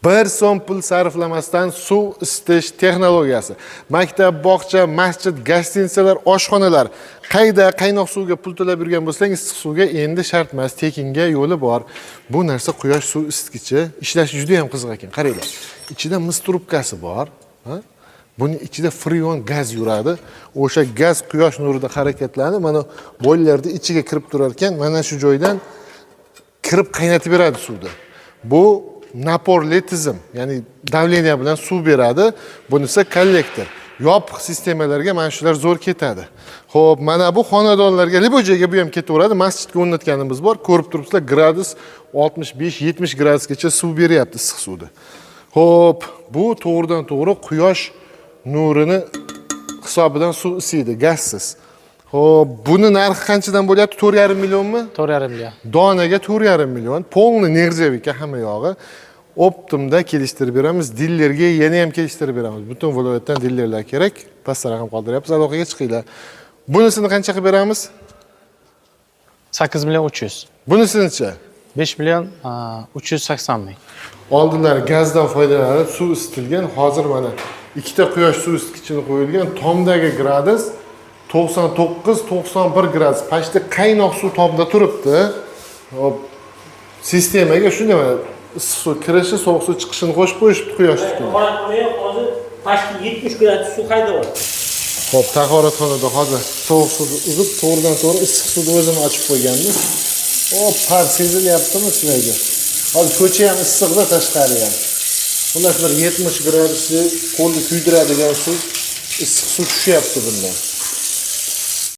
Bir so'm pul sarflamasdan suv isitish texnologiyasi. Maktab, bog'cha, masjid, gostinitsalar, oshxonalar qayda qaynoq suvga pul to'lab yurgan bo'lsang, issiq suvga endi shart emas, tekinga yo'li bor. Bu narsa quyosh suv isitgichi. Ishlashi juda ham qiziq ekan. Qaranglar. Ichida mis trubkasi bor, ha? Buni ichida freon gaz yuradi. O'sha gaz quyosh nurida harakatlanib, mana boylerni ichiga kirib turar ekan, mana shu joydan kirib qaynatib beradi suvni. Bu напор li tizim, ya'ni давление bilan suv beradi. Bunisi kollektor. Yopiq sistemalarga mana shular zo'r ketadi. Xo'p, mana bu xonadonlarga, любой joyga bu ham ketaveradi. Masjidga o'rnatganimiz bor. Ko'rib turibsizlar, gradus 65-70 gradusgacha suv beryapti, issiq suvni. Xo'p, bu to'g'ridan to'g'ri quyosh nurini hisobidan suv isiydi, gazsiz. Xo'p, buni narxi qanchadan bo'lyapti? 4,5 millionmi? 4,5 million. Donaga 4,5 million. Полный нержавейка hamma yog'i. Оптом da kelishtirib beramiz. Dilerga yana ham kelishtirib beramiz. Butun viloyatdan dilerlar kerak. Pastda raqam qoldiryapmiz. Aloqaga chiqinglar. Bunisini qancha qilib beramiz? 8 million 300. Bunisinichi? 5 million 380 ming. Oldinlari gazdan foydalanib suv isitilgan. Hozir mana ikkita quyosh suv isitgichini qo'yilgan. Tomdagi gradus 99-91 gradus. Почти qaynoq suv tomda turibdi. Hop, sistemaga shunday mana issiq suv kirishi, sovuq suv chiqishini qo'shib qo'yishibdi quyoshnikini. Tahoratxonaga hozir почти 70 gradus suv haydayapti. Xo'p, tahoratxonada hozir sovuq suvni uzib, to'g'ridan to'g'ri issiq suvni o'zini ochib qo'yganmiz. O, пар sezilyaptimi sizlarga? Hozir ko'cha ham issiqda, tashqari ham. Xullas, bir 70 gradusli qo'lni kuydiradigan suv, issiq suv tushyapti bundan.